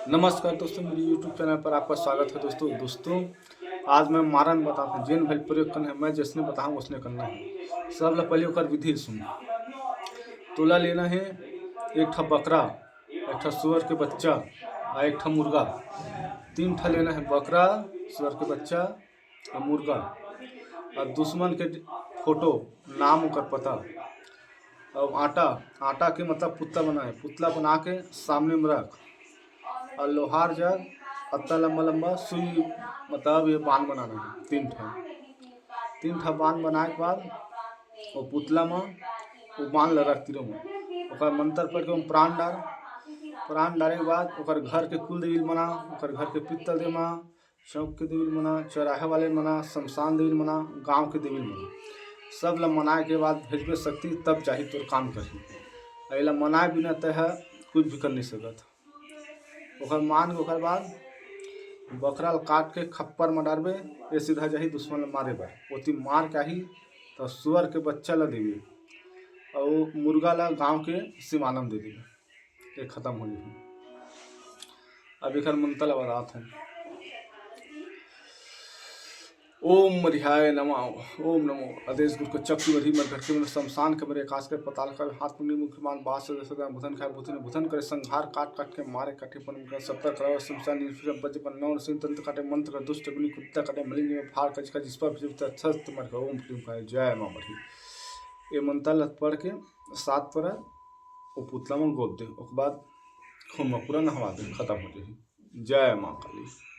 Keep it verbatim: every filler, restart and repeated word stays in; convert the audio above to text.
नमस्कार दोस्तों, मेरे YouTube चैनल पर आपका स्वागत है। दोस्तों दोस्तों आज मैं मारन बताता हूँ, जेन भाई प्रयोग करना है, मैं जैसने बताऊँ वैसने करना है। सब ले पहले ओकर विधि सुन। तोला लेना है एक ठा बकरा, एक ठा सुअर के बच्चा, आ एक ठा मुर्गा। तीन ठा लेना है, बकरा, सुअर के बच्चा और मुर्गा। और दुश्मन के फोटो, नाम, ओकर पता। और आटा, आटा के मतलब पुतला बनाए, पुतला बना के सामने में रख। और लोहार जग, अत्ता लंबा लंबा सुई, मतलब ये बांध बनाना है, तीन ठा। तीन ठा बांध बनाए के बाद वो पुतला में वो बांध ल रख तीरों में। ओकर मंत्र पढ़ के ओम प्राण डार। प्राण डारे के बाद ओकर घर के कुल देवी ल मना, ओकर घर के पीतल देवी मना, चौक के देवी ल मना, चौराहे वाले ल मना, शमशान देवी ल मना, गांव के देवी ल मना। सब ल मनाए के बाद भेजबे शक्ति, तब जाही तोर काम करही। आ एला मनाए बिना तय ह कुछ भी कर नहीं सकत। ओकर मान के ओकर बाद बकरा ल काट के खप्पर म डारबे, ये सीधा जाही दुश्मन ल मारे बर। ओती मार के आही त सुअर के बच्चा ल देबे, अउ मुर्गा ल गांव के सिमाना म दे देबे, ये खत्म हो जाही। अब एकर मंत्र ल बतात हूँ। ओम मरिहाय नमः। ओम नमो आदेश गुरु को चक्की मरही मर घटके मन शमशान के मरे आकाश के पताल कर हाथ पुण्य मुख मान बास से सदा भूतन खाए भूतन भूतन करे संहार काट काट के मारे काटे पन कर सप्तर करावे शमशान निर्फिर बज पर नौ सिंह तंत्र काटे मंत्र कर दुष्ट अग्नि कुत्ता काटे मलिंग में फार कज का जिस पर फिर तत्सत मर का ओम क्लीम का जय माँ मरही। ये मंत्र ल पढ़ के सात पर वो पुतला में गोद दे, ओकर बाद खून में पूरा नहवा दे, खत्म हो जाही। जय माँ काली।